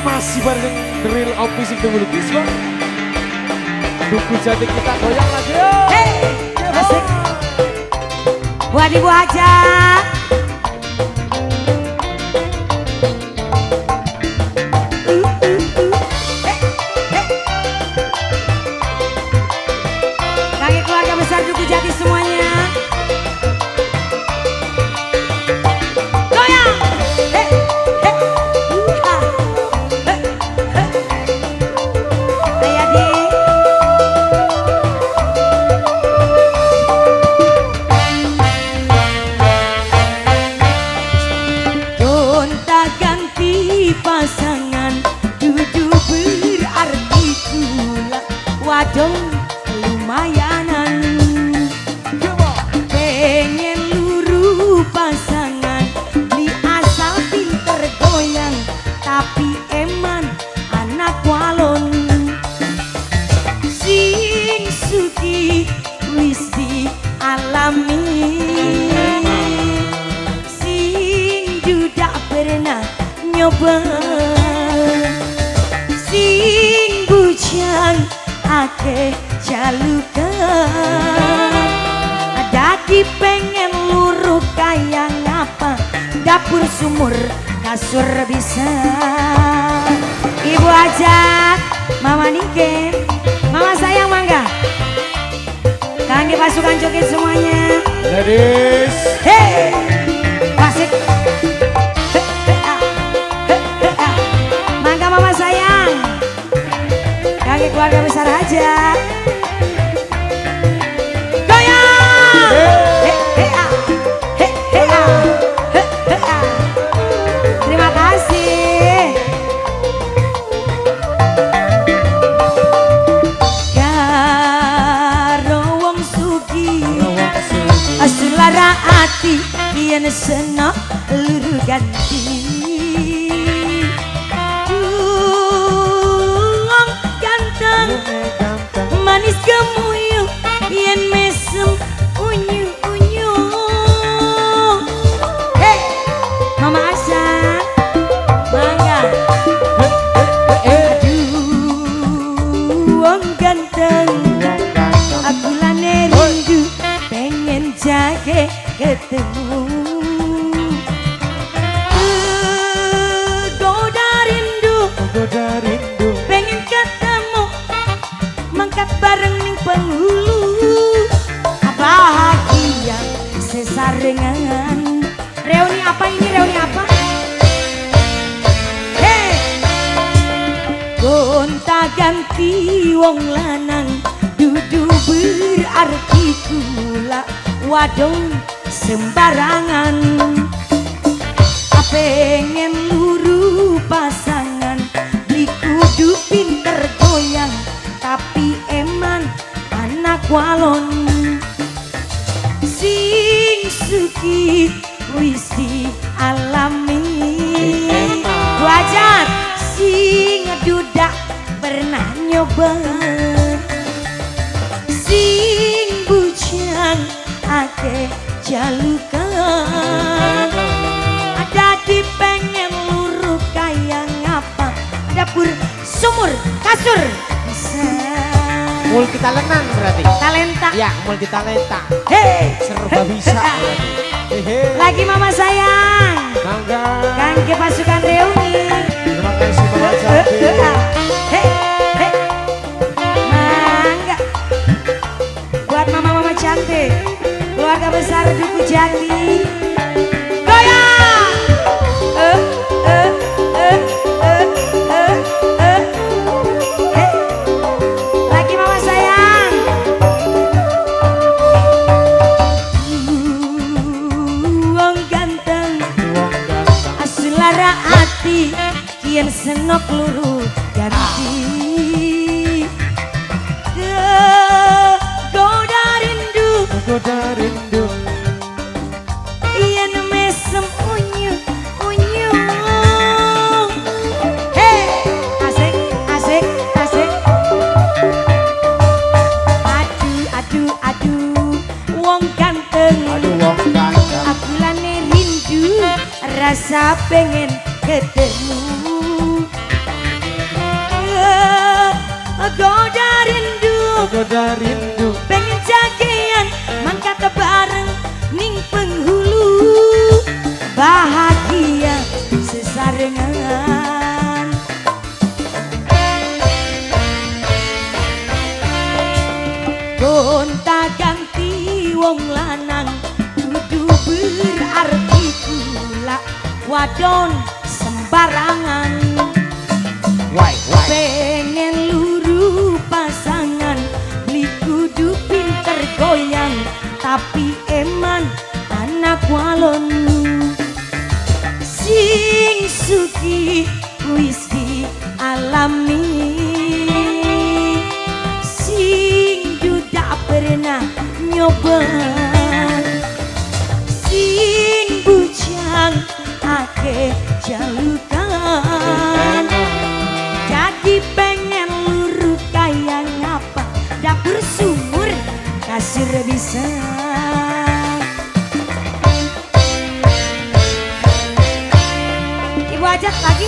Masih bareng The Real Office The Lukis, Bang. Duku Jati kita goyang lagi yo. Hey, asik. Buat Ibu Hajat. Bagi keluarga besar Duku Jati semuanya. Goyang. Hey, hey. Hey, hey. Ayah ganti pasangan dudu berarti kula wadon lumayanan. Pengen luru pasangan li asal pinter goyang tapi eman anak walon. Sing suki wis dialami, sing duda pernah nyoba, sing bujang akeh jalukan. Dadi pengen luru kaya ngapa, dapur sumur kasur bisa. Ibu Hajat, Mama Niken, Mama sayang mangga. Kangge pasukan joget semuanya. Ladies. Hey, asik. Mangga Mama sayang. Kangge keluarga besar aja. Goyang. He he ah. He he ah. He he ah. Terima kasih. Karo wong sugih asulara ati yen senok luru ganti. Wong ganteng manis gemuyu yen mesem unyu unyu. Hey, Mama Asa, mangga. Aduh, wong ganteng, aku lane rindu pengen jage ketemu. Goda rindu, Goda rindu, pengen ketemu, mangkat bareng ning penghulu. Bahagia sesarengan. Reuni apa ini? Reuni apa? Hey, gonta ganti wong lanang dudu berarti kula wadon sembarangan. Pengen luru pasangan beli kudu pinter goyang tapi eman anak walon. Sing suki wis dialami, wajar sing duda pernah nyoba, sing bujang akeh jalukan. Ada di pengen luru kaya ngapa, dapur sumur kasur bisa. Multi talentan berarti. Talenta. Ya, multi talenta. Hey, serba bisa berarti. Hehe. Lagi Mama sayang. Mangga. Kangge pasukan reuni. Terima kasih Mama cantik. Hey, hey. Mangga. Buat mama-mama cantik, keluarga besar Duku Jati. Goyang. Hey. Lagi Mama sayang. Wong ganteng, asulara ati kian senok luru ganti. Goda rindu, Goda rindu, yen mesem unyu unyu. Hey, asik asik asik. Aduh aduh aduh, wong ganteng, aduh wong ganteng, aku lane rindu rasa pengen ketemu. Goda rindu. Goda rindu. Pengen jagian mangkat bareng ning penghulu. Bahagia sesarengan. Gonta ganti wong lanang kudu berarti kula wadon sembarangan. Why, why? Pengen luru pasangan beli kudu pinter goyang tapi eman anak walon. Sing suki wis dialami, sing duda pernah nyoba, sing bujang akeh jalukan. Jadi pengen luru kaya ngapa, dapur sumur kasur bisa. Ibu ajak lagi.